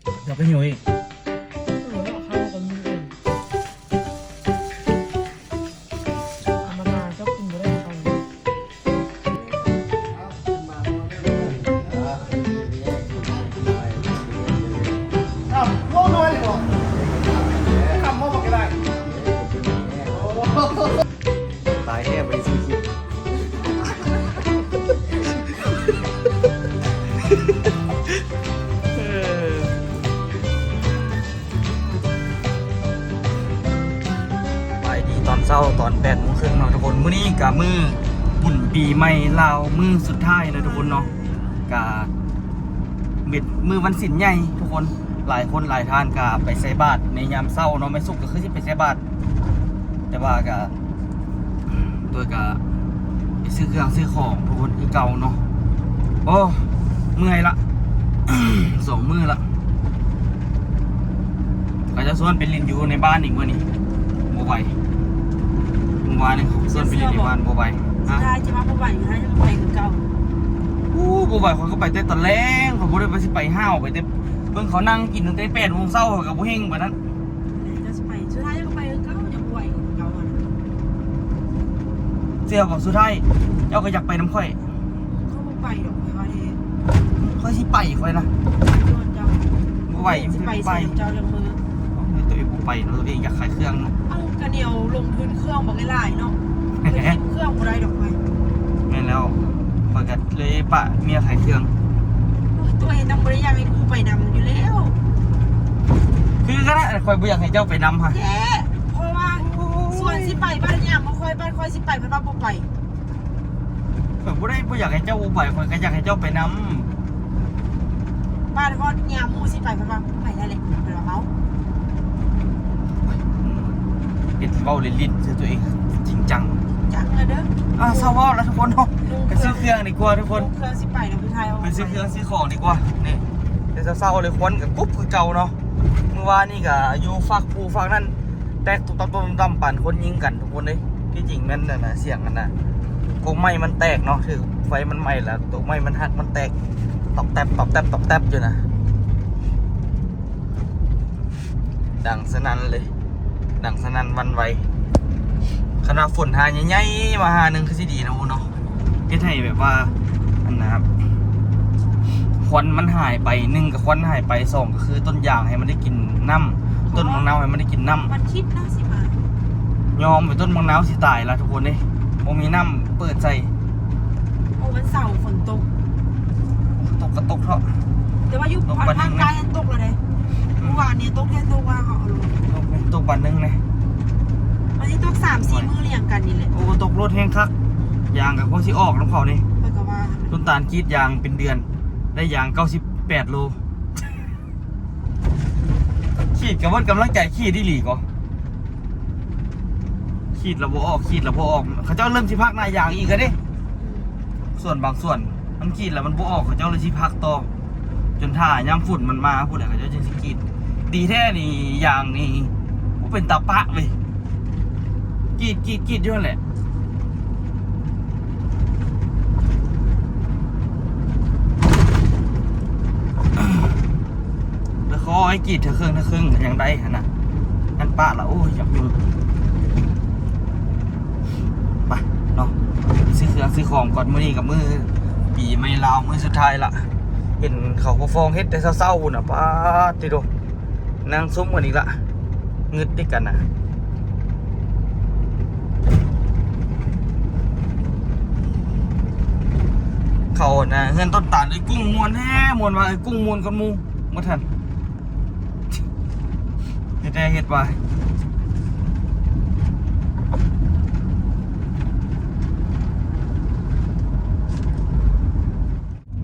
ເຈົ້າໄປຫິວອີກ. ເອີ ເອົາເຂົ້າກັນເອງ. ທຳມະດາເຈົ້າກິນບໍ່ໄດ້ເຂົ້າ. ອ້າວ ໂລໜ້ອຍນີ້ບໍ່? ຄຳບໍ່ບັກກະໄດ້. ຕາຍແທ້ ບໍ່ໄດ້ຊື້ກິນ. ເອີ ສະບາຍດີຕອນເຊົ້າ ຕອນແປດໂມງເຄິ່ງເນາະທຸກຄົນ. ມື້ນີ້ກະມື້ບຸນປີໃໝ່ລາວມື້ສຸດທ້າຍເນາະທຸກຄົນເນາະ. ກະເປັນມື້ວັນສິນໃຫຍ່ທຸກຄົນ, ຫຼາຍຄົນຫຼາຍທ່ານກະໄປໃສ່ບາດໃນຍາມເຊົ້າເນາະ. ແມ່ສຸກກະຄືຊິໄປໃສ່ບາດ ແຕ່ວ່າກະ ໂດຍກະໄປຊື້ເຄື່ອງຊື້ຂອງທຸກຄົນຄືເກົ່າເນາະ. ໂອ້ ເມື່ອຍລະ ສອງມື້ລະ. ເຂົາເຈົ້າຊວນໄປຫຼິ້ນຢູ່ໃນບ້ານອີກມື້ນີ້ ບໍ່ໄຫວ. ມື້ວານນີ້ເຂົາຊວນໄປຫຼິ້ນໃນບ້ານ ບໍ່ໄຫວ. ສຸດທ້າຍຈະວ່າບໍ່ໄຫວ ສຸດທ້າຍຈະໄປຄືເກົ່າ. ໂອ້ ບໍ່ໄຫວ ຂ້ອຍກະໄປແຕ່ຕອນແລງ, ຂ້ອຍບໍ່ໄດ້ວ່າຊິໄປຫ້າວ ໄປແຕ່ເບິ່ງເຂົານັ່ງກິນຕັ້ງແຕ່ແປດໂມງເຊົ້າ ຂ້ອຍກະບໍ່ເຮັງປານນັ້ນ. ເຈົ້າຊິໄປ ສຸດທ້າຍເຈົ້າກະໄປຄືເກົ່າ ຍັງບໍ່ໄຫວຄືເກົ່າຫັ້ນ. ເຊື່ອບໍ່ ສຸດທ້າຍເຈົ້າກະຢາກໄປນຳຂ້ອຍ. ຂ້ອຍບໍ່ໄປດອກ ຂ້ອຍວ່າເດ້. ຂ້ອຍຊິໄປ ຂ້ອຍນະ. ເຈົ້າ ບໍ່ໄຫວ ຊິໄປ ໄປ ເຈົ້າລະເມີ. ໂອ້ຍ ໂຕເອງບໍ່ໄປເນາະ ໂຕເອງຢາກຂາຍເຄື່ອງເນາະ. ເອົ້າ ກະແນວລົງທຶນເຄື່ອງບັກຫຼາຍໆເນາະ. ຂ້ອຍຖິ້ມເຄື່ອງບໍ່ໄດ້ດອກຂ້ອຍ. ແມ່ນແລ້ວ ຂ້ອຍກະເລີຍປະເມຍຂາຍເຄື່ອງ. ໂອ້ຍ ໂຕເອງຕ້ອງບໍ່ໄດ້ຢາກໃຫ້ກູໄປນຳຢູ່ແລ້ວ. ຄືກັນນະ ຂ້ອຍບໍ່ຢາກໃຫ້ເຈົ້າໄປນຳຫັ້ນ. ແທ້ ເພາະວ່າ ໂອ້ຍ ຊວນຊິໄປ ບາດຍາມຂອງຂ້ອຍ ບາດຂ້ອຍຊິໄປ ເພິ່ນວ່າບໍ່ໄປ. ຂ້ອຍບໍ່ໄດ້ບໍ່ຢາກໃຫ້ເຈົ້າບໍ່ໄປ ຂ້ອຍກະຢາກໃຫ້ເຈົ້າໄປນຳ. ບາດຮອດຍາມໝູ່ຊິໄປ ເພິ່ນວ່າໄປໄດ້ແຫຼະ ເພິ່ນວ່າເມົາ. ໂອ້ຍ ເຮັດເວົ້າຫຼິ້ນໆ ຊື່ໂຕເອງຈິງຈັງ. ຈັງລະເດີ. ອ່າ ເຊົາເວົ້າລະທຸກຄົນເນາະ. ໄປຊື້ເຄື່ອງດີກວ່າທຸກຄົນ. ເຄື່ອງຊິໄປແລ້ວ ໄປຊື້ເຄື່ອງຊື້ຂອງດີກວ່າ. ນີ້ ແຕ່ເຊົ້າໆເລີຍ ຄວັນກະກຸບຄືເກົ່າເນາະ. ມື້ວານນີ້ກະຢູ່ຟາກພູຟາກນັ້ນ ແຕກຕຸບຕັບຕຸບຕັບປານຄົນຍິງກັນທຸກຄົນເດ້. ທີ່ຈິງແມ່ນອັນນະ ສຽງອັນນະ ກົກໄມ້ມັນແຕກເນາະ, ຖືກໄຟມັນໄໝ້ລະ ກົກໄມ້ມັນຫັກມັນແຕກ ຕອບແຕັບ ຕອບແຕັບ ຕອບແຕັບຢູ່ນະ. ດັງສະໜັ່ນເລີຍ ດັງສະໜັ່ນຫວັ່ນໄຫວ. ຄັນວ່າຝົນຫາໃຫຍ່ໆມາຫາໜຶ່ງຄືຊິດີເນາະ ເນາະ. ເຮັດໃຫ້ແບບວ່າ ອັນນະ ຄວັນມັນຫາຍໄປ ໜຶ່ງກະຄວັນຫາຍໄປ ສອງກະຄືຕົ້ນຢາງໃຫ້ມັນໄດ້ກິນນ້ຳ ຕົ້ນໝາກນາວໃຫ້ມັນໄດ້ກິນນ້ຳ. ວັນທິດເນາະຊິມາ. ຍອມໄປ ຕົ້ນໝາກນາວຊິຕາຍລະທຸກຄົນເດ້ ບໍ່ມີນ້ຳເປີດໃສ່. ໂອ້ ວັນເສົາຝົນຕົກ ຕົກກະຕົກເທາະ. ແຕ່ວ່າຢູ່ພາກໃຕ້ຫັ້ນຕົກລະເດ້. ອືມ ມື້ວານນີ້ຕົກແທ້ຕົກວ່າເຮົາເອົາລົງ ຕົກບາດໜຶ່ງເດ້. ມັນຊິຕົກສາມສີ່ມື້ລຽງກັນນີ້ແຫຼະ. ໂອ້ ຕົກໂລດແຮງຄັກ ຢາງກະພໍຊິອອກນຳເຂົານີ້. ຂ້ອຍກະວ່າ ຕົ້ນຕານກຣີດຢາງເປັນເດືອນ ໄດ້ຢາງເກົ້າສິບແປດໂລ. ຂີດກະໝົດກຳລັງໃຈຂີດອີ່ຫຼີກໍ ຂີດລະບໍ່ອອກ ຂີດລະບໍ່ອອກ. ເຂົາເຈົ້າເລີ່ມຊິພັກໜ້າຢາງອີກລະເດ້. ສວນບາງສວນມັນຂີດລະມັນບໍ່ອອກ ເຂົາເຈົ້າເລີຍຊິພັກຕໍ່ ຈົນຖ້າຍາມຝົນມັນມາພຸ້ນແຫຼະ ເຂົາເຈົ້າຈຶ່ງຊິກຣີດ. ດີແທ້ນີ້ ຢາງນີ້ບໍ່ເປັນຕາປະເລີຍ ກຣີດ ກຣີດ ກຣີດຢູ່ຫັ້ນແຫຼະ. ແລ້ວຂໍໃຫ້ກຣີດເທື່ອເຄິ່ງ ເທື່ອເຄິ່ງກະຍັງໄດ້ຫັ້ນນະ. ອັນປະລະ ໂອ້ຍ ຢາກຢູ່. ໄປເນາະ ຊື້ເຄື່ອງຊື້ຂອງກ່ອນ. ມື້ນີ້ກະມື້ປີໃໝ່ລາວ ມື້ສຸດທ້າຍລະ. ເຫັນເຂົາພໍ່ຟ້ອງເຮັດແຕ່ເຊົ້າໆພຸ້ນນະ ປາດຕິໂດ ນັ່ງຊຸມກັນອີກລະ ງຶດຕິກັນນະ. ເຂົ້ານະ ເຮືອນຕົ້ນຕານ ເອີຍກຸ້ງມ່ວນແທ້ ມ່ວນວ່າເອີຍກຸ້ງມ່ວນກ່ອນໝູ່ ໝົດຫັ້ນ. ເຮັດແດ່ເຮັດວ່າ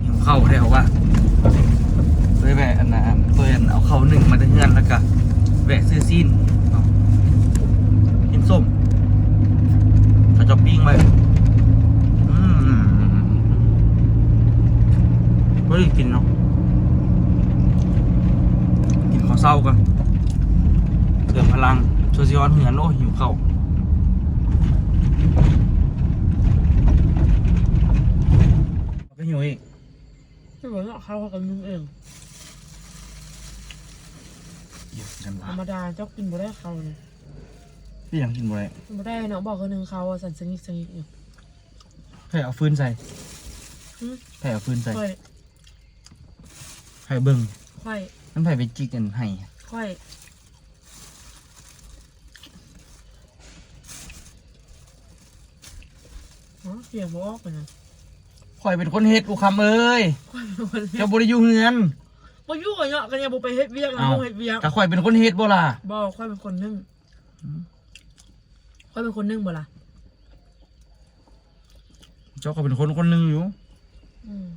ຫິວເຂົ້າແທ້ວ່າ ເລີຍແວະອັນນະ ໂຕອັນເອົາເຂົ້າໜຶ້ງມາແຕ່ເຮືອນ ແລ້ວກະແວະຊື້ຊີ້ນເນາະ ກິນສົ້ມ ເຂົາເຈົ້າປີ້ງໄວ້. ອືມ ບໍ່ໄດ້ກິນເນາະ ກິນເຂົ້າເຊົ້າກ່ອນ ເຕີມພະລັງ ຊົ່ວຊິຮອດເຮືອນ. ໂອ້ ຫິວເຂົ້າ ກະຫິວອີກ. ຊິບໍ່ເນາະ ເຂົ້າເຮົາກະໜຶ້ງເອງ. ທຳມະດາເຈົ້າກິນບໍ່ໄດ້ເຂົ້ານີ້. ເປັນຫຍັງກິນບໍ່ໄດ້? ກິນບໍ່ໄດ້ເນາະ ບອກຄືໜຶ່ງເຂົ້າວ່າຊັ້ນ ສະຫງິກສະຫງິກຢູ່. ໃຜເອົາຟືນໃສ່? ຫື? ໃຜເອົາຟືນໃສ່? ຂ້ອຍ. ໃຜເບິ່ງ? ຂ້ອຍ. ມັນໃຜໄປຈິກອັນໄຫ້? ຂ້ອຍ. ອໍ ສຽງບໍ່ອອກເລີຍນະ. ຂ້ອຍເປັນຄົນເຮັດ ອຸຄຳເອີຍ. ຂ້ອຍເປັນຄົນເຮັດ. ເຈົ້າບໍ່ໄດ້ຢູ່ເຮືອນ. ບໍ່ຢູ່ກໍເນາະ ກໍຍັງບໍ່ໄປເຮັດວຽກນຳ ເອົ້າ ເຮັດວຽກ. ກໍຂ້ອຍເປັນຄົນເຮັດບໍ່ລະ? ບໍ່ ຂ້ອຍເປັນຄົນໜຶ້ງ. ອືມ ຂ້ອຍເປັນຄົນໜຶ້ງບໍ່ລະ? ເຈົ້າກໍເປັນຄົນຄົນໜຶ່ງຢູ່. ອືມ.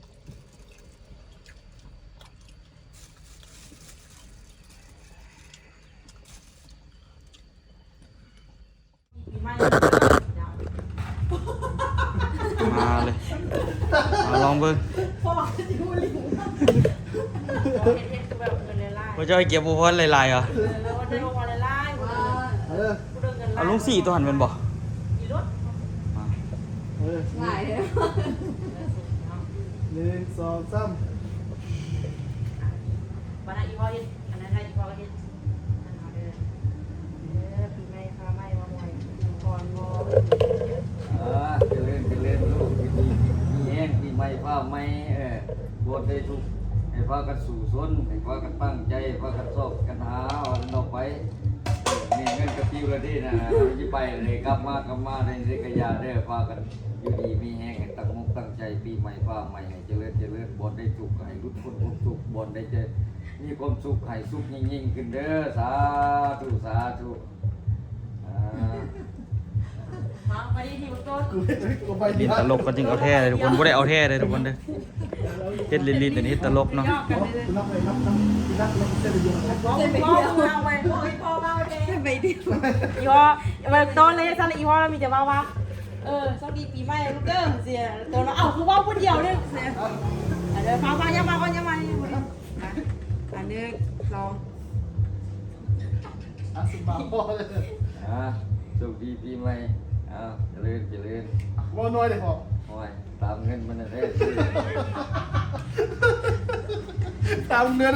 ມາເລີຍ ມາລອງເບິ່ງ. ພວກເຈົ້າໃຫ້ກຽດປູພອນຫຼາຍໆຫວາ? ເອີ ເອົາລົງສີ່ຕົວຫັ້ນແມ່ນບໍ່? ເອີ ຫຼາຍເດີ. ໜຶ່ງ ສອງ ສາມ. ບັດນັ້ນອີ່ພໍ່ເຮັດ ອັນນັ້ນນະ ອີ່ພໍ່ເຮັດ ອັນນັ້ນເອົາເດີ. ເອີ ປີໃໝ່ຟ້າໃໝ່ມາຮວຍ ກ່ອນບໍ່? ເອີ ຈະເລີນ ຈະເລີນລູກ ຢູ່ດີມີແຮງ ປີໃໝ່ຟ້າໃໝ່ ເອີ ບໍ່ໄດ້ທຸກ ໃຫ້ພາກັນສູ້ຊົນ ໃຫ້ພາກັນຕັ້ງໃຈ ພາກັນຊອກກັນຫາ ເອົາກັນອອກໄປ. ເອີ ນີ້ເງິນກະປິວລະເດ້ນະ ຊິໄປເລີຍ ກັບມາ ກັບມາ ໄດ້ ໄດ້ກະຢ່າເດີ ພາກັນຢູ່ດີມີແຮງ ໃຫ້ຕັ້ງອົກຕັ້ງໃຈ ປີໃໝ່ຟ້າໃໝ່ ໃຫ້ ຈະເລີນ ຈະເລີນ ບ່ອນໃດທຸກກໍໃຫ້ຫຼຸດພົ້ນຄວາມທຸກ ບ່ອນໃດຈະມີຄວາມສຸກໃຫ້ສຸກຍິ່ງໆຂຶ້ນເດີ. ສາທຸ ສາທຸ. ອ່າ ມາ ໄປດີທີ່ເບິ່ງຕົ້ນ ຫຼິ້ນຕະຫຼົກກໍຈຶ່ງເອົາແທ້ເດີທຸກຄົນ ບໍ່ໄດ້ເອົາແທ້ເດີທຸກຄົນເດີ ເຮັດຫຼິ້ນໆ ແຕ່ນີ້ເຮັດຕະຫຼົກເນາະ. ອີ່ພໍ່ ເບິ່ງຕົ້ນເລີຍຊັ້ນ ອີ່ພໍ່ລະມີແຕ່ເວົ້າວ່າ ເອີ ໂຊກດີປີໃໝ່ລູກເດີ ເຊີ້ຍ ໂຕລະ ເອົ້າ ຄືເວົ້າຜູ້ດຽວເດີ ເຊີ້ຍ ເດີ ຟ້າວໆ ຢ່າມາກ່ອນ ຢ່າມາ ມາ ອ່າ ໜຶ່ງ ສອງ ອ່າ ສຸມມາພໍເລີຍ ອ່າ ໂຊກດີປີໃໝ່ ອ່າ ຈະເລີນ ຈະເລີນ ອ່າ ເວົ້າໜ້ອຍເດ້ພໍ່ ໂອ້ຍ ຕາມເງິນມັນນະເດີ ຕາມເງິນ.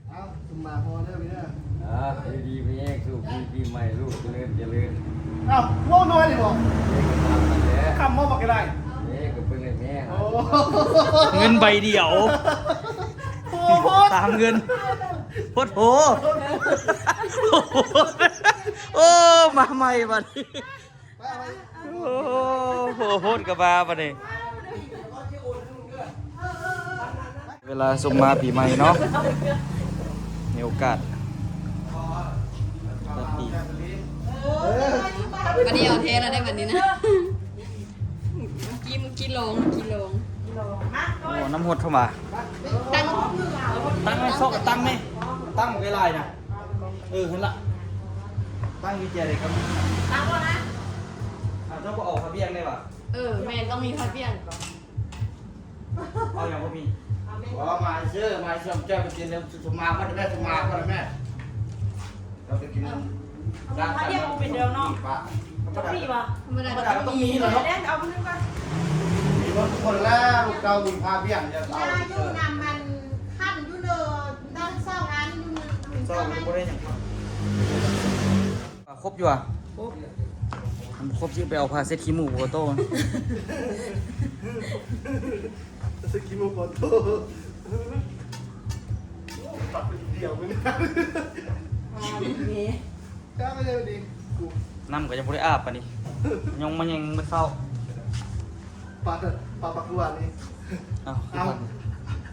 ເອົາ ສຸມມາພໍເດີພີ່ເດີ ອ່າ ຢູ່ດີມີແຮງ ໂຊກດີປີໃໝ່ ລູກຈະເລີນ ຈະເລີນ. ເອົ້າ ເວົ້າໜ້ອຍນີ້ບໍ? ເອີ ກໍຕາມນັ້ນແຫຼະ ຄຳເວົ້າບັກກະໄດ ເອີ ກໍເບິ່ງໃຫ້ແມ່ ໂອ້ ເງິນໃບດຽວ ໂອ້ ຕາມເງິນ ໂພດໂພ ໂອ້ ມາໃໝ່ບັດນີ້. ໂອ້ໂຫ ໂພດກະບາບັດນີ້ ເວລາສົມມາປີໃໝ່ເນາະ ມີໂອກາດຕັດປີ ບັດນີ້ເອົາແທ້ແລ້ວໄດ໋ບັດນີ້ນະ ກີ້ ກີ້ລອງ ກີ້ລອງ ໂອ້ ນ້ຳຫົດເຂົ້າມາ ຕັ້ງ ຕັ້ງໃຫ້ຊອກ ຕັ້ງແມ່ ຕັ້ງບັກຫຼາຍໆນະ. ເອີ ຫັ້ນລະ ຕັ້ງຢູ່ເຈຍເດກັບ ຕັ້ງແລ້ວນະ ອ້າວ ເຈົ້າບໍ່ເອົາຜ້າບ່ຽງໄດ້ຫວາ? ເອີ ແມ່ນ ຕ້ອງມີຜ້າບ່ຽງ ເອົາຫຍັງບໍ່ມີ? ບໍ່ ມາຊື່ ມາເຊື່ອມເຈົ້າໄປກິນນຳສຸມາກ່ອນແມ່ ສຸມາກ່ອນແມ່ ເຈົ້າໄປກິນ ເອົາຜ້າບ່ຽງບໍ່ເປັນດອກເນາະ ປະ ທຳມະດາ ທຳມະດາກໍຕ້ອງມີແຫຼະເນາະ ເອົາຜູ້ໜຶ່ງກ່ອນ ມີເບິດທຸກຄົນແລ້ວ ລູກເຕົ້າບຸນຜ້າບ່ຽງ ຢ່າເອົາ ຢູ່ນຳມັນ ຄັນຢູ່ເດີ ຕັ້ງສອງອັນຢູ່ ເຈົ້າບໍ່ໄດ້ຫຍັງ ຄົບຢູ່ຫວາ? ຄົບ ຄັນບໍ່ຄົບຊິໄປເອົາຜ້າເຊັດຂີ້ມູກບໍ່ໂຕ ເຊັດຂີ້ມູກບໍ່ໂຕ ປັດເດີວມັນ ອ່າ ນີ້ ຈ້າໄປເລີຍນີ້ ນ້ຳກໍຍັງບໍ່ໄດ້ອາບປານນີ້ ຍົງມາແຍງມື້ເຊົ້າ ປາ ປາບັກຫຼວນນີ້ ເອົາ ເອົາ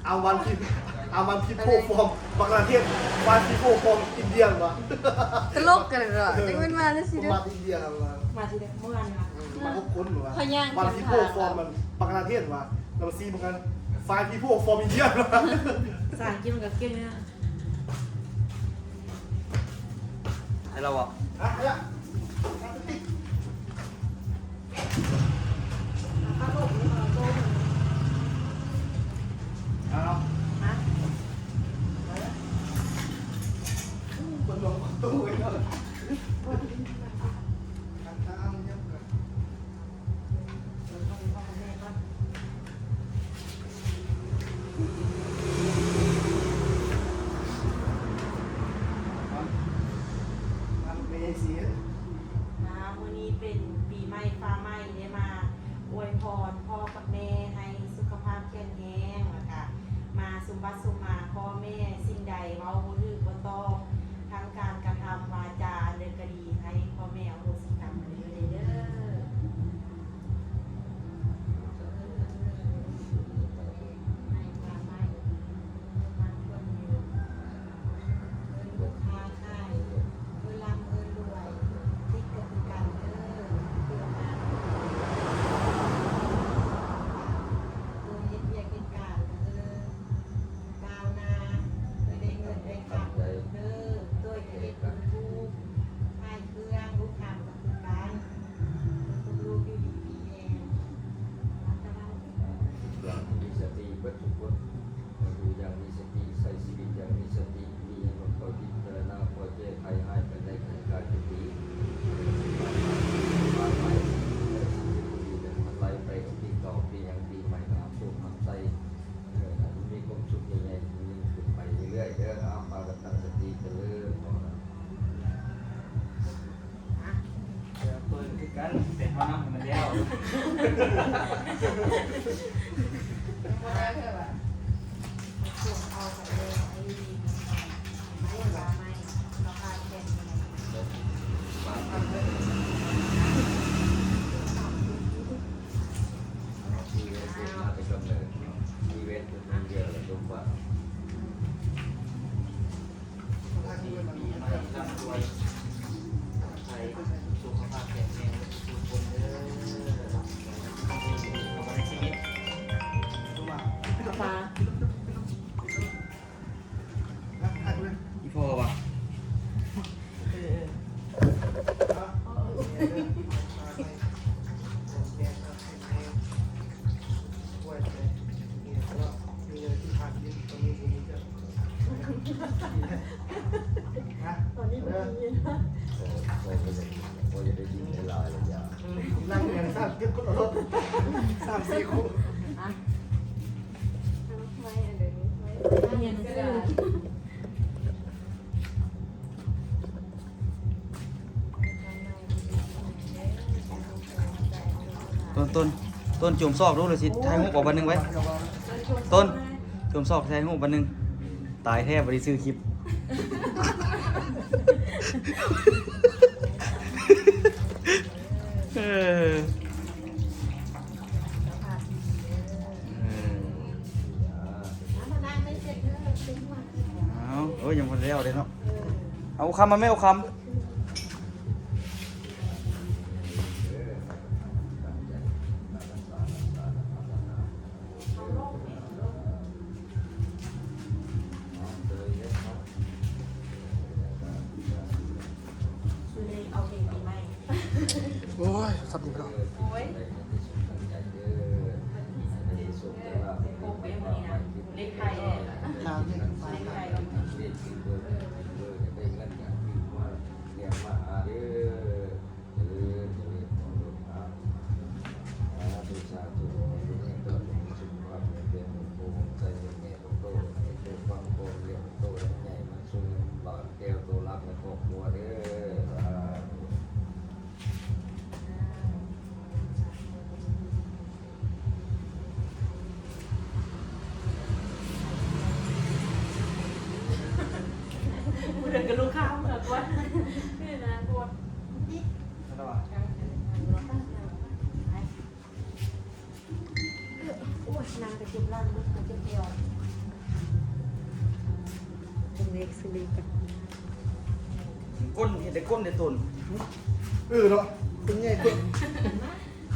ເອົາວັນພີ ເອົາວັນພີໂພຟອມບັງກະລາເທດ ວັນພີໂພຟອມອິນເດຍນະ ຕະຫຼົກກັນເນາະ ຈັ່ງແມ່ນມາຈັ່ງຊີ້ເດີ ມາອິນເດຍນະ ມາທີ່ໃດ ເມື່ອວານນະ ມາຫົກຄົນວະ ວັນພີໂພຟອມບັງກະລາເທດວະ ແລ້ວມາຊີບັງກະ ຟາຍພີໂພຟອມອິນເດຍນະ ພາສາອັງກິດມັນກໍເກັ່ງເນາະ. ໄດ້ແລ້ວບໍ່? ເອົາ ພາກັນຕັ້ງສະຕິເດີ ເພິ່ນຄືກັນ ແຕ່ເຮົານຳໃຫ້ມັນແລ້ວ ບໍ່ໄດ້ເທື່ອວ່າ ອີ່ພໍ່ວ່າ ຕອນນີ້ບໍ່ມີນະ ໂອ້ ໂອ້ ບໍ່ຢາກ ບໍ່ຢາກໄດ້ຍິນຫຼາຍໆ ຢ່າ ນັ່ງກັນສາມ ເຈັດຄົນເອົາລົດ ສາມສີ່ຄູ່ ອະ ໄມ້ອັນເດີນີ້ ໄມ້ ຮຽນໜັງສື. ຕົ້ນ ຕົ້ນ ຕົ້ນ ຈູມຊອກດູ ລະຊິຖ່າຍຮູບເອົາບັດໜຶ່ງໄວ້. ຕົ້ນ ຈູມຊອກຖ່າຍຮູບບັດໜຶ່ງ. ຕາຍແທ້ ບໍ່ໄດ້ຊື້ຄລິບ. ເອີ ເອີ ເອົາ ໂອ້ຍ ຍັງບໍ່ແລ້ວເດ້ເນາະ. ເອົາຄຳມາແມ່ ເອົາຄຳ. ໂອ້ຍ ສັບນີ້ເນາະ ໂອ້ຍ ເລກໄທ ເລກໄທ ເລກໄທ ຈະເລີນ ຈະເລີນພອນໂລດເນາະ ສາທຸ ສາທຸ ໃຫ້ມີແຮງຕໍ່ ມີສຸຂະພາບແຂງແຮງ ມີໂພມີໄຊ ເຈົ້າແມ່ໂຕໂຕ ໃຫ້ໂຕຟັງໂຕຮຽນໂຕໃຫຍ່ ມັນສູງບາດແກ້ວໂຕລັກໃນຄອບຄົວເດີ ສາທຸ. ເດີນກັບລູກຄ້າເມືອກ່ອນ ນີ້ນະ ໂອ້ຍ ນັ່ງໄປເກັບຫຼັງ ໄປເກັບແອວ ເບິ່ງເລກ ຊື້ເລກກັນ ກົ້ນ ເຮັດໄດ້ກົ້ນໄດ້ຕົນ ເອີເນາະ ຄົນໃຫຍ່ຕົນ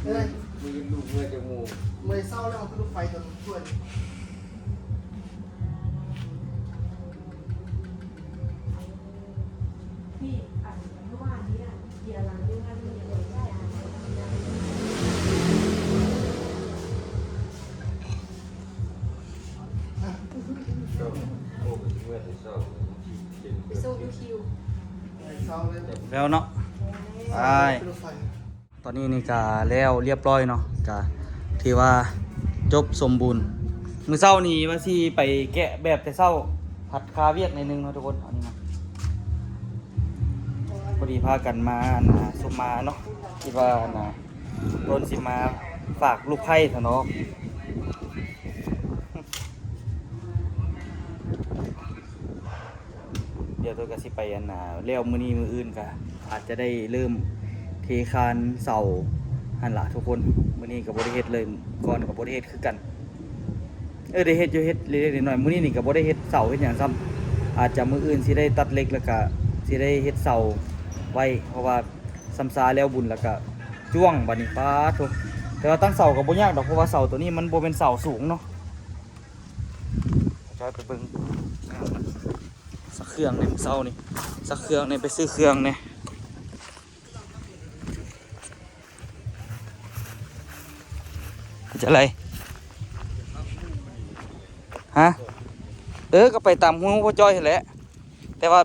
ເອີ ມື້ອື່ນລູກເມືອຈັກໂມງ? ເມື່ອເຊົ້າແລ້ວ ຄືລົດໄຟຕົນ ແລ້ວເນາະ ໄປ. ຕອນນີ້ນີ້ກະແລ້ວລຽບຮ້ອຍເນາະ ກະຖືວ່າຈົບສົມບູນ. ມື້ເຊົ້ານີ້ວ່າຊິໄປແກະແບບແຕ່ເຊົ້າ ພັດຄາວຽກໜ້ອຍໜຶ່ງເນາະທຸກຄົນ. ອັນນີ້ນະ ພໍດີພາກັນມາ ອັນນ່າ ຊຸມມາເນາະ ຄິດວ່າ ອັນນ່າ ຕົ້ນຊິມາຝາກລູກໄພ້ຊະເນາະ. ດຽວໂຕກະຊິໄປ ອັນນ່າ ແລ້ວມື້ນີ້ມື້ອື່ນກະອາດຈະໄດ້ເລີ່ມເທຄານເສົາຫັ້ນລະທຸກຄົນ. ມື້ນີ້ກະບໍ່ໄດ້ເຮັດເລີຍ ກ່ອນກະບໍ່ໄດ້ເຮັດຄືກັນ. ເອີ ໄດ້ເຮັດຢູ່ ເຮັດເລັກໆນ້ອຍໆ. ມື້ນີ້ນີ້ກະບໍ່ໄດ້ເຮັດເສົາເຮັດຫຍັງຊ້ຳ. ອາດຈະມື້ອື່ນຊິໄດ້ຕັດເຫຼັກ ແລ້ວກະຊິໄດ້ເຮັດເສົາໄວ້ ເພາະວ່າຊ້ຳຊາແລ້ວບຸນ ແລ້ວກະຈ້ວງບາດນີ້ ປາດໂທ້. ແຕ່ວ່າຕັ້ງເສົາກະບໍ່ຍາກດອກ ເພາະວ່າເສົາໂຕນີ້ມັນບໍ່ແມ່ນເສົາສູງເນາະ. ຈອຍໄປເບິ່ງ ຊັກເຄື່ອງແດ່ ມື້ເຊົ້ານີ້ ຊັກເຄື່ອງແດ່ ໄປຊື້ເຄື່ອງແດ່. ເຮັດຈັ່ງໃດ? ຮະ? ເອີ ກະໄປຕາມຮູພໍ່ຈ້ອຍຫັ້ນແຫຼະ ແຕ່ວ່າ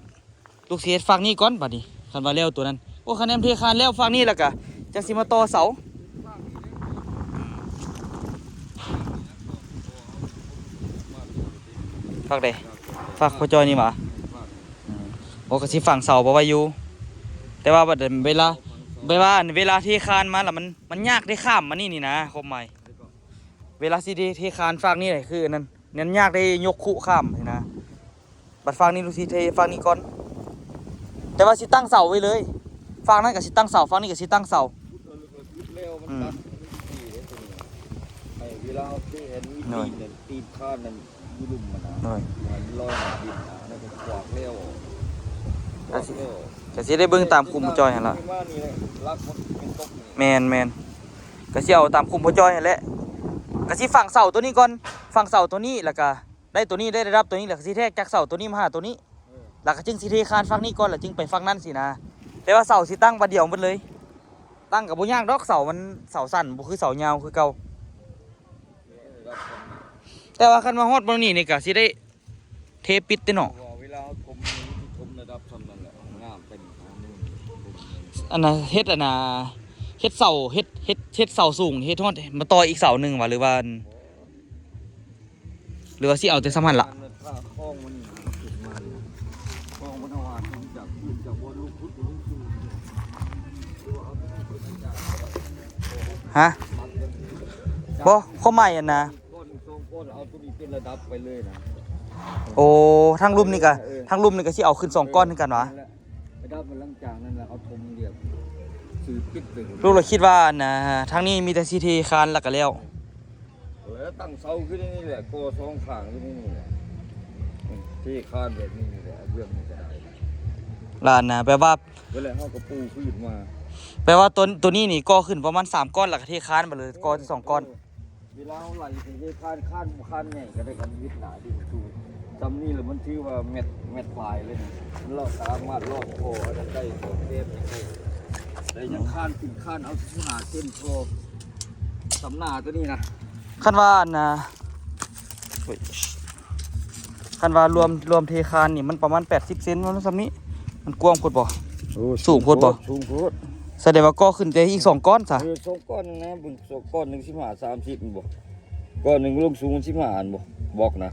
ລູກຊິເຮັດຟາກນີ້ກ່ອນບາດນີ້ ຄັນວ່າແລ້ວໂຕນັ້ນ. ໂອ້ ຄັນແມ່ນເທຄານແລ້ວຟາກນີ້ ແລ້ວກະຈັ່ງຊິມາຕໍ່ເສົາ. ຟາກໃດ? ຝາກພໍ່ຈ້ອຍນີ້ຫວາ? ອືມ ບໍ່ ກໍຊິຝັງເສົາໄວ້ຢູ່ ແຕ່ວ່າບັດເວລາ ແບບວ່າເວລາເທຄານມາລະ ມັນ ມັນຍາກເດ້ ຂ້າມມານີ້ນີ້ນະ ຄວາມໝາຍ ເວລາຊິເທ ເທຄານຟາກນີ້ແຫຼະ ຄືອັນນັ້ນ ມັນຍາກເດ້ ຍົກຄຸຂ້າມນີ້ນະ. ບັດຟາກນີ້ລູກຊິເທຟາກນີ້ກ່ອນ ແຕ່ວ່າຊິຕັ້ງເສົາໄວ້ເລີຍ ຟາກນັ້ນກໍຊິຕັ້ງເສົາ ຟາກນີ້ກໍຊິຕັ້ງເສົາ. ຂຸດເອົາ ແລ້ວມັນ ອືມ ຕັດ ໃຫ້ເວລາເຮົາເທ ໃຫ້ມີ ໂດຍ ຕີນນັ້ນ ຕີນຄານນັ້ນຢູ່ລຸ່ມມັນນະ ໂດຍ ໃຫ້ມັນລອຍໜ້າດິນນະ ແລ້ວກໍຂວາກແລ້ວ ກໍຊິ ຂວາກແລ້ວ ກໍຊິໄດ້ເບິ່ງຕາມຄຸ້ມພໍ່ຈ້ອຍຫັ້ນລະ ມານີ້ແຫຼະ ຫຼັກມັນເປັນຕົກນີ້ ແມ່ນໆ ກໍຊິເອົາຕາມຄຸ້ມພໍ່ຈ້ອຍຫັ້ນແຫຼະ ກໍຊິຝັງເສົາໂຕນີ້ກ່ອນ ຝັງເສົາໂຕນີ້ ແລ້ວກໍ ໄດ້ໂຕນີ້ ໄດ້ລະດັບໂຕນີ້ ແລ້ວກໍຊິແທກຈາກເສົາໂຕນີ້ມາຫາໂຕນີ້ ເອີ ແລ້ວກໍຈຶ່ງຊິເທຄານຝັ່ງນີ້ກ່ອນ ແລ້ວຈຶ່ງໄປຝັ່ງນັ້ນຊີ້ນະ. ແຕ່ວ່າເສົາຊິຕັ້ງບາດດຽວໝົດເລີຍ ຕັ້ງກໍບໍ່ຍາກດອກ ເສົາມັນ ເສົາສັ້ນ ບໍ່ຄືເສົາຍາວຄືເກົ່າ. ແຕ່ວ່າຄັນວ່າຮອດບ່ອນນີ້ນີ້ກໍຊິໄດ້ເທປິດເດ້ເນາະ ເພາະວ່າເວລາເຮົາຖົມນີ້ ຖົມລະດັບສ່ຳນັ້ນແຫຼະ ງາມເປັນ ອັນນ່າ ເຮັດ ອັນນ່າ ເຮັດເສົາ ເຮັດ ເຮັດ ເຮັດເສົາສູງ ເຮັດຮອດ ມາຕໍ່ອີກເສົາໜຶ່ງຫວາ ຫຼືວ່າ ຫຼືວ່າຊິເອົາແຕ່ສ່ຳຫັ້ນລະ? ຮະ? ບໍ່ ຄວາມໝາຍອັນນ່າ ກ້ອນສອງກ້ອນ ເອົາໂຕນີ້ເປັນລະດັບໄປເລີຍນະ. ໂອ້ ທາງລຸ່ມນີ້ກະ ເອີ ທາງລຸ່ມນີ້ກະຊິເອົາຂຶ້ນສອງກ້ອນຄືກັນຫວາ? ລະດັບມັນ ຫຼັງຈາກນັ້ນລະເຮົາຖົມລຽບ ຊື່ປິດໄປ. ລູກລະຄິດວ່າ ອັນນ່າ ທາງນີ້ມີແຕ່ຊິເທຄານລະກະແລ້ວ ແລ້ວຕັ້ງເສົາຂຶ້ນໃນນີ້ແຫຼະ ກໍ່ສອງຂ້າງຢູ່ໃນນີ້ແຫຼະ ເທຄານແບບນີ້ນີ້ແຫຼະ ເບື້ອງນີ້ກະໄດ້ ລະອັນນ່າ ແບບວ່າ ເວລາເຮົາກໍປູພື້ນມາ ແປວ່າໂຕ ໂຕນີ້ນີ້ກໍ່ຂຶ້ນປະມານສາມກ້ອນ ແລ້ວກໍເທຄານໄປເລີຍ ກໍ່ສອງກ້ອນ. ເວລາເຮົາໄລ່ເທຄານ ຄານບໍ່ຄານໃຫຍ່ກໍໄດ້ ຄັນວິດໜ້າດິນສູງສ່ຳນີ້ລະ ມັນຖືວ່າແມັດ ແມັດປາຍເລີຍນະ ມັນລອດ ສາມາດລອດພໍອັນນັ້ນໄດ້ ພໍແຄບຫຍັງໄດ້ ແຕ່ຍັງຄານຂຶ້ນ ຄານເອົາສິບຫ້າເຊັນພໍ ສ່ຳໜ້າໂຕນີ້ນະ. ຄັນວ່າອັນນ່າ ໂອ້ຍ ຄັນວ່າລວມ ລວມເທຄານນີ້ ມັນປະມານແປດສິບເຊັນ ມັນສ່ຳນີ້ ມັນກວ້າງໂພດບໍ່? ໂອ້ ສູງໂພດບໍ່? ສູງໂພດ ສະແດງວ່າກໍ່ຂຶ້ນແຕ່ອີກສອງກ້ອນຊະ. ເອີ ສອງກ້ອນນະ ເບິ່ງ ສອງກ້ອນໜຶ່ງສິບຫ້າ ສາມສິບແມ່ນບໍ່? ກ້ອນໜຶ່ງລົງສູງສິບຫ້າແມ່ນບໍ່? ບອກນະ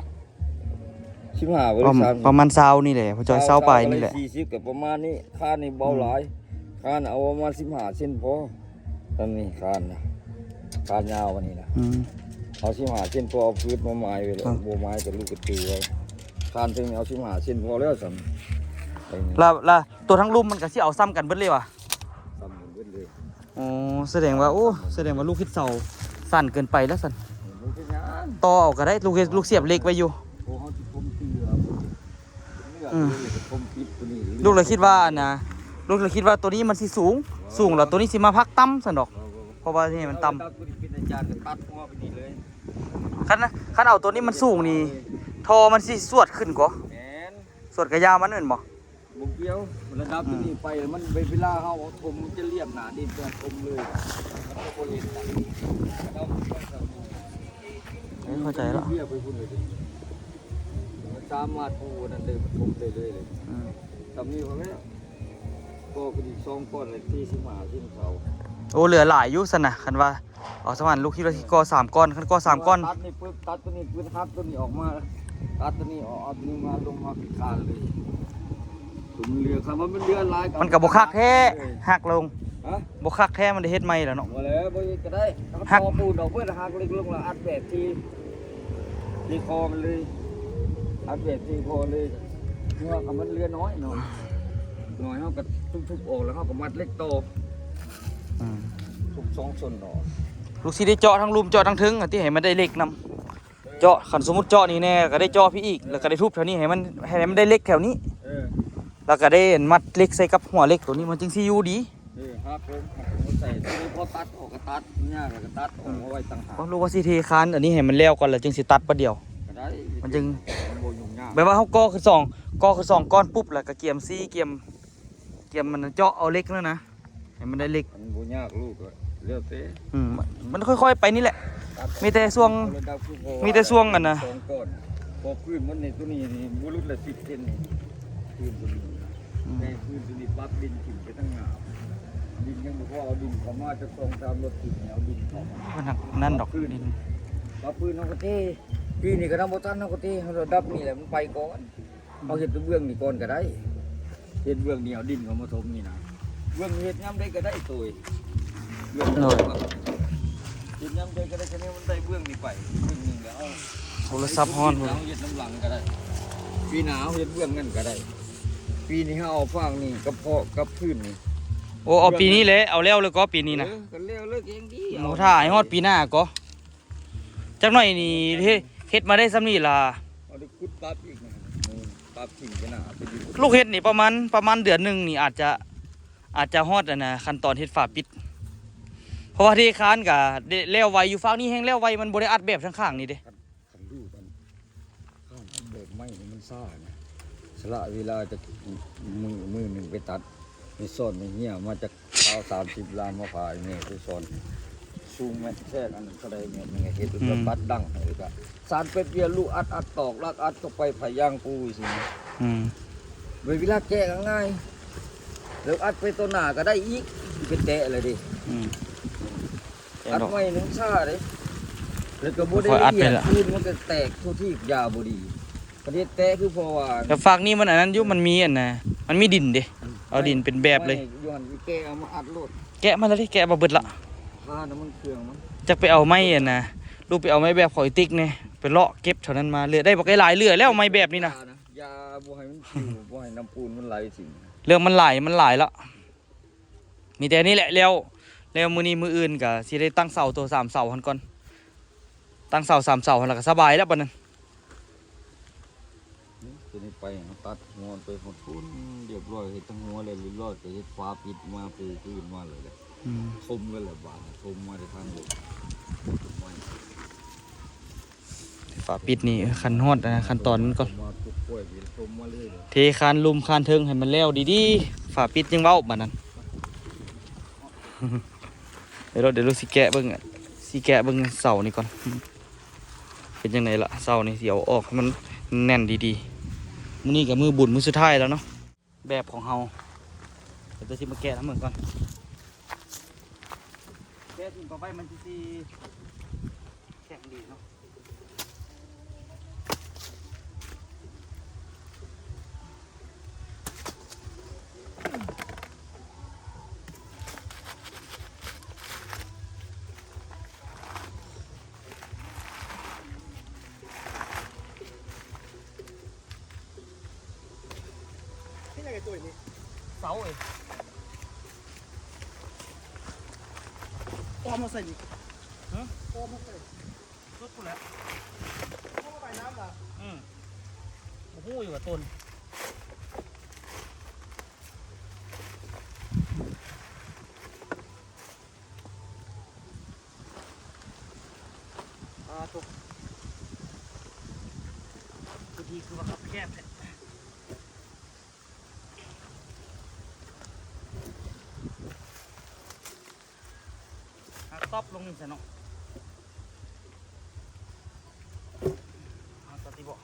ສິບຫ້າບໍ່ ປະມານ ສາມສິບ ປະມານຊາວນີ້ແຫຼະ ພໍ່ຈ້ອຍ ຊາວປາຍນີ້ແຫຼະ ສີ່ສິບກໍປະມານນີ້. ຄານນີ້ເບົາຫຼາຍ ອືມ ຄານເອົາປະມານສິບຫ້າເຊັນພໍ. ອັນນີ້ຄານນະ ຄານຍາວອັນນີ້ນະ ອືມ ເອົາສິບຫ້າເຊັນພໍ ເອົາຟືດມາໝາຍໄວ້ແລ້ວ ເອີ ບໍ່ໝາຍກໍລູກກໍຖືໄວ້. ຄານເທິງນີ້ເອົາສິບຫ້າເຊັນພໍແລ້ວສ່ຳ ລະ ລະໂຕທາງລຸ່ມມັນກໍຊິເອົາສ່ຳກັນເບິດເລີຍຫວາ? ສ່ຳກັນເບິດເລີຍ. ອໍ ສະແດງວ່າ ໂອ້ ສະແດງວ່າລູກເຮັດເສົາສັ້ນເກີນໄປແລ້ວຊັ້ນ ບໍ່ເປັນຫຍັງ ຕໍ່ເອົາກໍໄດ້ ລູກເຮັດ ລູກສຽບເຫຼັກໄວ້ຢູ່ ໂອ້ ເຮົາຊິຖົມເທື່ອ ອືມ ຖົມປິດໂຕນີ້ ລູກລະຄິດວ່າອັນນ່າ ລູກລະຄິດວ່າໂຕນີ້ມັນຊິສູງ ສູງແລ້ວໂຕນີ້ຊິມາພັກຕ່ຳຊັ້ນດອກ ເພາະວ່ານີ້ມັນຕ່ຳ ເປັນອາຈານກໍຕັດຫົວໄປນີ້ເລີຍ. ຄັນ ຄັນເອົາໂຕນີ້ມັນສູງນີ້ ທໍ່ມັນຊິສວດຂຶ້ນກໍ ແມ່ນ ສວດກະຢາມັນແມ່ນບໍ່? ບໍ່ກ່ຽວ ລະດັບ ອືມ ໂຕນີ້ໄປແລ້ວ ມັນເວລາເຮົາເອົາຖົມ ມັນຈະລຽບໜ້າດິນ ເພື່ອຖົມເລີຍ ມັນກໍບໍ່ເລັດນະ. ເອີ ເຂົ້າໃຈແລ້ວ ເວຍໄປພຸ້ນເລີຍ ມັນສາມາດປູອັນນັ້ນເລີຍ ມັນຖົມໄດ້ເລີຍເລີຍ. ອືມ ສ່ຳນີ້ພໍແລ້ວ ກໍຄືອີກສອງກ້ອນລະ ສີ່ສິບຫ້າ ສິບເກົ້າ. ໂອ້ ເຫຼືອຫຼາຍຢູ່ຊັ້ນນະ ຄັນວ່າ ເອົາສະໝັນ ລູກຄິດວ່າຊິກໍ່ສາມກ້ອນ ຄັນກໍ່ສາມກ້ອນ ຕັດນີ້ປຶບ ຕັດໂຕນີ້ປຶບ ຫັກໂຕນີ້ອອກມາ ຕັດໂຕນີ້ອອກ ເອົາໂຕນີ້ມາລົງມາເປັນຄານເລີຍ. ຕົວມັນເຫຼືອ ຄັນວ່າມັນເຫຼືອຫຼາຍ ມັນກໍບໍ່ຄັກແທ້ ຫັກລົງ ຮະ ບໍ່ຄັກແທ້ ມັນໄດ້ເຮັດໃໝ່ແລ້ວເນາະ. ບໍ່ແລ້ວ ບໍ່ເຮັດກໍໄດ້ ຫັກ ເອົາປູນອອກເບິດ ຫັກເຫຼັກລົງ ແລ້ວອັດແບບທີ່ ທີ່ຄໍມັນເລີຍ ອັດແບບທີ່ຄໍເລີຍ ເພາະວ່າມັນເຫຼືອໜ້ອຍເນາະ ໜ້ອຍ ເຮົາກໍທຸບໆອອກ ແລ້ວເຮົາກໍມັດເຫຼັກຕໍ່. ອືມ ທຸບສອງສ່ວນດອກ ລູກຊິໄດ້ເຈາະທັງລຸ່ມ ເຈາະທັງເທິງຫັ້ນຕິ ໃຫ້ມັນໄດ້ເຫຼັກນຳ ເຈາະ ຄັນສົມມຸດເຈາະນີ້ແນ່ ກໍໄດ້ເຈາະພີ້ອີກ ເອີ ແລ້ວກໍໄດ້ທຸບແຖວນີ້ ໃຫ້ມັນ ໃຫ້ມັນໄດ້ເຫຼັກແຖວນີ້ ເອີ ແລ້ວກໍໄດ້ມັດເຫຼັກໃສ່ກັບຫົວເຫຼັກໂຕນີ້ ມັນຈຶ່ງຊິຢູ່ດີ. ເອີ ຫາໂຄງ ຫາໂຄງໃສ່ ໂຕນີ້ພໍຕັດອອກກໍຕັດ ຍາກແລ້ວກໍຕັດອອກມາໄວ້ຕ່າງຫາກ. ໂອ້ ຫຼືວ່າຊິເທຄານອັນນີ້ໃຫ້ມັນແລ້ວກ່ອນ ແລ້ວຈຶ່ງຊິຕັດບາດດຽວ ກໍໄດ້ ມັນຈຶ່ງ ມັນບໍ່ຫຍຸ້ງຍາກ ແບບວ່າເຮົາກໍ່ຄືສອງ ກໍ່ຄືສອງກ້ອນປຸບ ແລ້ວກໍກຽມຊີ ກຽມ ກຽມມັນເຈາະເອົາເຫຼັກນັ້ນນະ ໃຫ້ມັນໄດ້ເຫຼັກ ມັນບໍ່ຍາກລູກ ແລ້ວແຕ່ ອືມ ມັນຄ່ອຍໆໄປນີ້ແຫຼະ ມີແຕ່ຊ່ວງ ມີແຕ່ຊ່ວງອັນນ່າ ສອງກ້ອນ ພໍພື້ນມັນນີ້ ໂຕນີ້ນີ້ບໍ່ຫຼຸດລະສິບເຊັນນີ້ ພື້ນໂຕນີ້ ອືມ ແຕ່ພື້ນໂຕນີ້ປັບດິນຂຶ້ນໄປທາງໜ້າ ດິນຍັງບໍ່ພໍ ເອົາດິນເຂົ້າມາຈັກສອງສາມລົດ ຂຶ້ນເອົາດິນເຂົ້າມາ ມັນຫັ້ນນັ້ນດອກ ປັບພື້ນ ດິນ ປັບພື້ນເຮົາກໍເທ ປີນີ້ກໍນຳບໍ່ທັນ ເຮົາກໍເທ ເຮົາລະດັບນີ້ແຫຼະ ມັນໄປກ່ອນ. ເຮົາເຮັດເບື້ອງນີ້ກ່ອນກໍໄດ້ ເຮັດເບື້ອງນີ້ ເອົາດິນເຂົ້າມາຖົມນີ້ນະ ເບື້ອງນີ້ເຮັດຍາມໃດກໍໄດ້ໂຕຍ ເບື້ອງ ໂດຍ ເຮັດຍາມໃດກໍໄດ້ ຄັນມັນໄດ້ເບື້ອງນີ້ໄປ ເບື້ອງໜຶ່ງແລ້ວເຮົາ ໂທລະສັບຮ້ອນ ເຮົາເຮັດນຳຫຼັງກໍໄດ້ ປີໜ້າເຮົາເຮັດເບື້ອງນັ້ນກໍໄດ້ ປີນີ້ເຮົາເອົາຟາງນີ້ກັບເພາະກັບພື້ນນີ້ ໂອ້ ເອົາປີນີ້ແຫຼະ ເອົາແລ້ວເລີຍກໍປີນີ້ນະ ເອີ ກໍແລ້ວເລີຍກໍຍັງດີ ໂອ້ ຖ້າໃຫ້ຮອດປີໜ້າກໍ ຈັກໜ້ອຍນີ້ເຮັດ ເຮັດມາໄດ້ສ່ຳນີ້ລະ ເຮົາໄດ້ຂຸດປັບອີກນະ ປັບຖິ້ມໄປໜ້າ ລູກເຫັດນີ້ປະມານ ປະມານເດືອນໜຶ່ງນີ້ອາດຈະ ອາດຈະຮອດອັນນະ ຂັ້ນຕອນເຮັດຝາປິດ ເພາະວ່າເທຄານກະໄດ້ແລ້ວໄວຢູ່ ຟາກນີ້ແຮ່ງແລ້ວໄວ ມັນບໍ່ໄດ້ອັດແບບທາງຂ້າງນີ້ເດ້ ຄັນ ຄັນລູກອັນ ຂ້າງອັນແບບໄມ້ນີ້ມັນຊ້ານະ ສະຫຼະເວລາຈັກມື້ ມື້ໜຶ່ງໄປຕັດ ໄປຊ້ອນໄປເຫຍມາຈັກຊາວສາມສິບລາມມາພາໃຫ້ແມ່ໄປຊ້ອນ ສູງແມ່ນແຊກອັນນັ້ນເທົ່າໃດແມ່ນ ແມ່ເຮັດແບບ ອືມ ບັດດັງ ແລ້ວກະສານເປັດເວຍລູກອັດ ອັດຕອກ ລັກອັດເຂົ້າໄປ ພະຍາງປູຊິ ອືມ ເວລາແກະກໍງ່າຍ ແລ້ວອັດໄປຕໍ່ໜ້າກໍໄດ້ອີກ ໄປແຕະແລ້ວເດ້ ອືມ ອັດໄວ້ມັນຊ້າເດ້ ແລ້ວກໍບໍ່ໄດ້ລະອຽດ ພື້ນມັນກໍແຕກທົ່ວທີບ ຢາບໍ່ດີ ປະເທດແຕກຄືເພາະວ່າ ແຕ່ຟາກນີ້ມັນອັນນັ້ນຢູ່ ມັນມີອັນນະ ມັນມີດິນເດ້ ອືມ ເອົາດິນເປັນແບບເລີຍ ຢູ່ຫັ້ນແກ່ເອົາມາອັດໂລດ ແກະມາແລ້ວເດ້ ແກະມາເບິດລະ ທານ້ຳມັນເຄື່ອງມັນ ຈັກໄປເອົາໄມ້ອັນນະ ລູກໄປເອົາໄມ້ແບບຂອງອີຕິກແດ່ ໄປເລາະເກັບແຖວນັ້ນມາ ເຫຼືອໄດ້ບັກຫຼາຍເຫຼືອແລ້ວໄມ້ແບບນີ້ນະ ຢ່າບໍ່ໃຫ້ມັນປິວ ບໍ່ໃຫ້ນ້ຳປູນມັນໄຫຼຖິ້ມ ເລື່ອງມັນຫຼາຍ ມັນຫຼາຍລະ ມີແຕ່ນີ້ແຫຼະ ແລ້ວ ແລ້ວມື້ນີ້ມື້ອື່ນກະຊິໄດ້ຕັ້ງເສົາໂຕສາມເສົາຫັ້ນກ່ອນ ຕັ້ງເສົາສາມເສົາຫັ້ນລະກະສະບາຍແລ້ວບັດນັ້ນ ຕົວນີ້ໄປເຮົາຕັດຫົວໄປພຸ້ນ ຮຽບຮ້ອຍ ເຮັດທັງຫົວແລ້ວຮຽບຮ້ອຍ ກະເຮັດຝາປິດມາປູພື້ນມາເລີຍແຫຼະ ອືມ ຖົມເລີຍແຫຼະບາດນີ້ ຖົມມາແຕ່ທາງເດີມ ຝາປິດນີ້ ເອີ ຂັ້ນຮອດ ອ່າ ຂັ້ນຕອນມັນກ່ອນ ເທຄານລຸ່ມຄານເທິງໃຫ້ມັນແລ້ວດີໆ ຝາປິດຍັງເວົ້າບາດນັ້ນ ດຽວ ດຽວ ດຽວຊິແກະເບິ່ງ ຊິແກະເບິ່ງເສົານີ້ກ່ອນ ເປັນຈັ່ງໃດລະ ເສົານີ້ຊິເອົາອອກໃຫ້ມັນແໜ້ນດີໆ ມື້ນີ້ກະມື້ບຸນມື້ສຸດທ້າຍແລ້ວເນາະ. ແບບຂອງເຮົາ ດຽວຊິມາແກະນຳເບິ່ງກ່ອນ ແກະຖິ້ມກັບໄວ້ມັນຊິ ຊິແຂງດີເນາະ ເຮັດຫຍັງໄອ້ຕຸ້ຍນີ້ ເສົາເອີຍ ອ້ອມມາໃສ່ນີ້ ຮະ ອ້ອມມາໃສ່ ສຸດພຸ້ນແຫຼະ ມັນລະບາຍນ້ຳຫວາ ອືມ ບໍ່ຮູ້ຢູ່ວ່າຕົ້ນ ອ່າ ຕົກ ພື້ນທີ່ຄືວ່າຄັບແຄບແທ້ ຫາກຕອບລົງນີ້ຊະເນາະ ຫາກຕອບຕິເບາະ.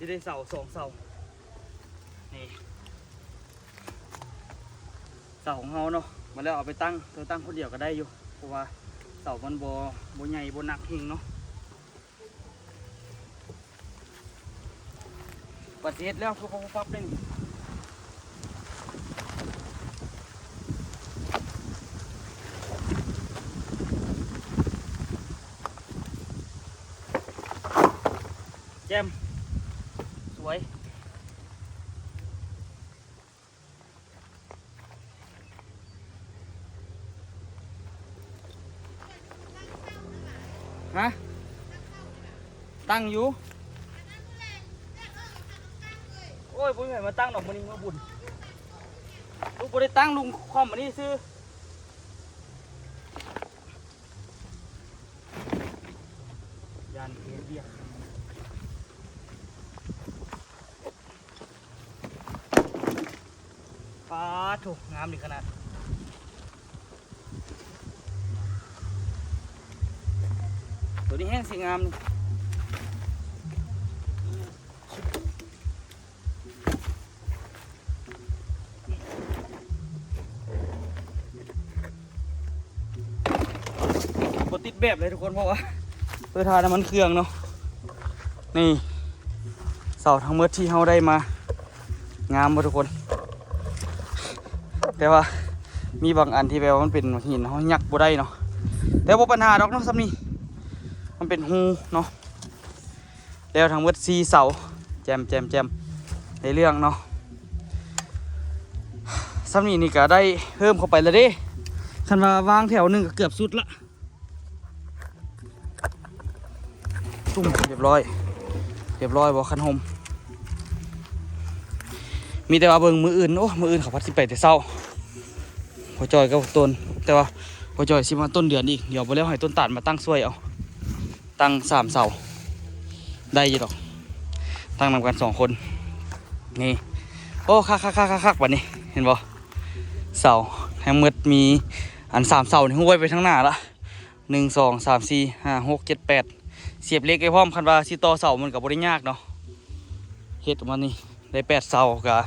ຊິໄດ້ເສົາສອງເສົາ ນີ້ ເສົາຂອງເຮົາເນາະ ມາແລ້ວເອົາໄປຕັ້ງ ໂຕຕັ້ງຄົນດຽວກໍໄດ້ຢູ່ ເພາະວ່າເສົາມັນບໍ່ ບໍ່ໃຫຍ່ ບໍ່ໜັກແຮງເນາະ. ບັດເຮັດແລ້ວຄືບໍ່ປັບເດ້ນີ້ ແຈ່ມ ສວຍ. ຮະ ຕັ້ງຢູ່ ໂອ້ຍ ບໍ່ມີໃຜມາຕັ້ງດອກ ມື້ນີ້ມື້ບຸນ ລຸງບໍ່ໄດ້ຕັ້ງ ລຸງຄ່ອມອັນນີ້ຊື່ ຢ້ານເຮັດວຽກ. ປາດ ໂອ້ ງາມດີຂະໜາດ. ໂຕນີ້ແຮງຊິງາມນີ້. ບໍ່ຕິດແບບເລີຍທຸກຄົນ ເພາະວ່າເພິ່ນທານ້ຳມັນເຄື່ອງເນາະ. ນີ້ ເສົາທັງໝົດທີ່ເຮົາໄດ້ມາ ງາມບໍ່ທຸກຄົນ? ແຕ່ວ່າມີບາງອັນທີ່ແບບວ່າມັນເປັນຫີນ ເຮົາຍັກບໍ່ໄດ້ເນາະ. ແຕ່ບໍ່ປັນຫາດອກເນາະ ສ່ຳນີ້ ມັນເປັນຮູເນາະ. ແລ້ວທັງໝົດສີ່ເສົາ ແຈ່ມໆໆ ໄດ້ເລື່ອງເນາະ. ສ່ຳນີ້ນີ້ກະໄດ້ເພີ່ມເຂົ້າໄປແລ້ວເດ້. ຄັນວ່າວາງແຖວໜຶ່ງກະເກືອບສຸດລະ. ຕຸ້ມ ຮຽບຮ້ອຍ ຮຽບຮ້ອຍບໍ່ ຄັນຮົ່ມ. ມີແຕ່ວ່າເບິ່ງມື້ອື່ນ ໂອ້ ມື້ອື່ນເຂົາພັດຊິໄປແຕ່ເຊົ້າ ພໍ່ຈ້ອຍກັບຕົ້ນ. ແຕ່ວ່າພໍ່ຈ້ອຍຊິມາຕົ້ນເດືອນອີກ ດຽວບໍ່ແລ້ວໃຫ້ຕົ້ນຕານມາຕັ້ງຊ່ວຍເອົາ. ຕັ້ງສາມເສົາ ໄດ້ຢູ່ດອກ ຕັ້ງນຳກັນສອງຄົນ. ນີ້ ໂອ້ ຄັກໆໆໆ ບາດນີ້ເຫັນບໍ່? ເສົາທັງໝົດມີອັນສາມເສົານີ້ ຫ້ວຍໄປທາງໜ້າລະ. ໜຶ່ງ ສອງ ສາມ ສີ່ ຫ້າ ຫົກ ເຈັດ ແປດ ສຽບເຫຼັກໄວ້ພ້ອມ. ຄັນວ່າຊິຕໍ່ເສົາມັນກະບໍ່ໄດ້ຍາກເນາະ. ເຮັດອອກມານີ້ໄດ້ແປດເສົາ ກະ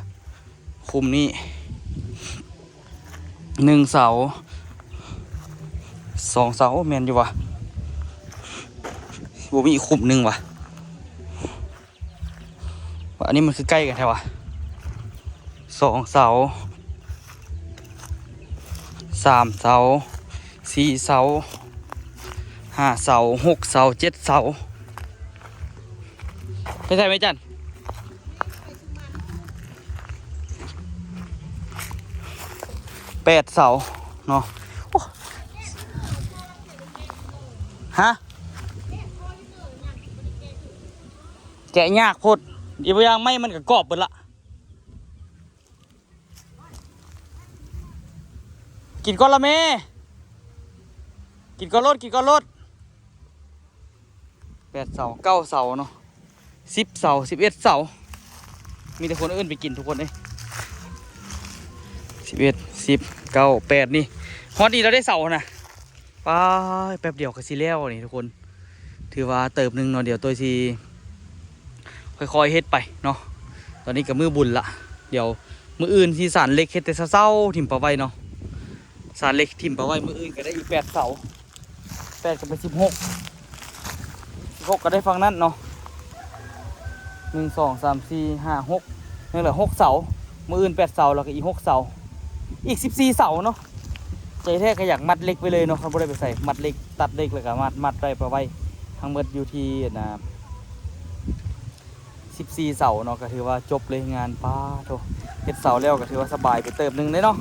ຄຸ້ມນີ້ ໜຶ່ງເສົາ ສອງເສົາ ໂອ້ ແມ່ນຢູ່ຫວາ ບໍ່ມີອີກຄຸ້ມໜຶ່ງຫວາ. ອັນນີ້ມັນຄືໃກ້ກັນແທ້ຫວາ ສອງເສົາ ສາມເສົາ ສີ່ເສົາ ຫ້າເສົາ ຫົກເສົາ ເຈັດເສົາ. ໄປໃສແມ່ຈັນ? ແປດເສົາເນາະ. ໂອ້ ຮະ ແກະຍາກໂພດ. ອີກບໍ່ຢ່າງໄມ້ມັນກະກອບເບິດລະ. ກິນກ່ອນລະແມ່ ກິນກ່ອນໂລດ ກິນກ່ອນໂລດ. ແປດເສົາ ເກົ້າເສົາເນາະ ສິບເສົາ ສິບເອັດເສົາ. ມີແຕ່ຄົນເອີ້ນໄປກິນທຸກຄົນເອີຍ. ສິບເອັດ ສິບ ເກົ້າ ແປດ ນີ້ ຮອດນີ້ລະເດ້ເສົານະ. ປ້າ ແປັບດຽວກະຊິແລ້ວນີ້ທຸກຄົນ ຖືວ່າເຕີບໜຶ່ງເນາະ. ດຽວໂຕຍຊິຄ່ອຍໆເຮັດໄປເນາະ. ຕອນນີ້ກະມື້ບຸນລະ ດຽວມື້ອື່ນຊິສານເຫຼັກ ເຮັດແຕ່ເຊົ້າໆ ຖິ້ມປະໄວ້ເນາະ. ສານເຫຼັກຖິ້ມປະໄວ້ ມື້ອື່ນກະໄດ້ອີກແປດເສົາ ແປດກະເປັນສິບຫົກ ສິບຫົກກະໄດ້ຝັ່ງນັ້ນເນາະ. ໜຶ່ງ ສອງ ສາມ ສີ່ ຫ້າ ຫົກ ນີ້ແຫຼະ ຫົກເສົາ. ມື້ອື່ນແປດເສົາ ແລ້ວກະອີກຫົກເສົາ ອີກສິບສີ່ເສົາເນາະ. ໃຈແທ້ກະຢາກມັດເຫຼັກໄວ້ເລີຍເນາະ ຄັນບໍ່ໄດ້ໄປໃສ ມັດເຫຼັກ ຕັດເຫຼັກ ແລ້ວກະມັດ ມັດໄວ້ປະໄວ້. ທັງໝົດຢູ່ທີ່ອັນນ່າ ສິບສີ່ເສົາເນາະ ກະຖືວ່າຈົບເລີຍງານ. ປ້າໂທ້ ເຮັດເສົາແລ້ວກະຖືວ່າສະບາຍໄປເຕີບໜຶ່ງເດ້ເນາະ.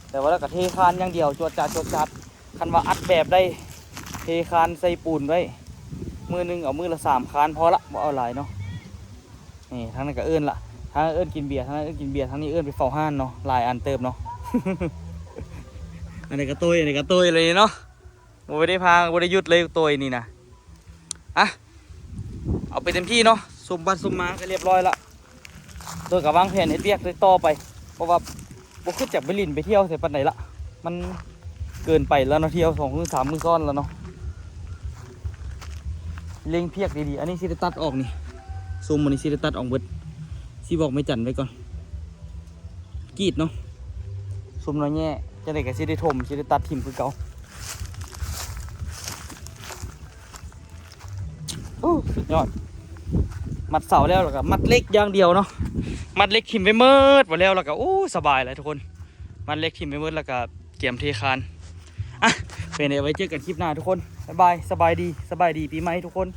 ແຕ່ວ່າລະກະເທຄານຢ່າງດຽວ ຈວດຈາດ ຈວດຈາດ. ຄັນວ່າອັດແບບໄດ້ ເທຄານໃສ່ປູນໄວ້ ມື້ໜຶ່ງເອົາມື້ລະສາມຄານພໍລະ ບໍ່ເອົາຫຼາຍເນາະ. ນີ້ ທາງນັ້ນກະເອີ້ນລະ ທາງນັ້ນເອີ້ນກິນເບຍ ທາງນັ້ນເອີ້ນກິນເບຍ ທາງນີ້ເອີ້ນໄປເຝົ້າຮ້ານເນາະ. ຫຼາຍອັນເຕີບເນາະ. ອັນນີ້ກະໂຕຍ ອັນນີ້ກະໂຕຍເລີຍເນາະ. ບໍ່ໄດ້ພັກ ບໍ່ໄດ້ຢຸດເລີຍໂຕຍນີ້ນະ. ອະ ເອົາໄປເຕັມທີ່ເນາະ. ສົມບັດສົມໝາກະຮຽບຮ້ອຍລະ. ໂຕຍກະວາງແຜນເຮັດວຽກຕໍ່ໄປ ເພາະວ່າບໍ່ຄິດຈະໄປຫຼິ້ນໄປທ່ຽວໃສປານໃດລະ. ມັນເກີນໄປລະເນາະ ທ່ຽວສອງມື້ສາມມື້ຊ້ອນລະເນາະ. ເລັງພຽກດີໆ. ອັນນີ້ຊິໄດ້ຕັດອອກນີ້ ຊຸມອັນນີ້ຊິໄດ້ຕັດອອກເບິດ. ຊິບອກແມ່ຈັນໄວ້ກ່ອນ ກຣີດເນາະ. ຊຸມນ້ອຍແຍ່ ຈັ່ງໃດກະຊິໄດ້ຖົມ ຊິໄດ້ຕັດຖິ້ມຄືເກົ່າ. ໂອ້ ສຸດຍອດ. ມັດເສົາແລ້ວ ແລ້ວກະມັດເຫຼັກຢ່າງດຽວເນາະ. ມັດເຫຼັກຖິ້ມໄວ້ໝົດ ແລ້ວ ແລ້ວກະ ໂອ້ ສະບາຍແລ້ວທຸກຄົນ. ມັດເຫຼັກຖິ້ມໄວ້ໝົດ ແລ້ວກະກຽມເທຄານ. ອະ ເປັນໃດ ໄວ້ເຈີກັນຄລິບໜ້າທຸກຄົນ. ບາຍບາຍ ສະບາຍດີ ສະບາຍດີປີໃໝ່ທຸກຄົນ.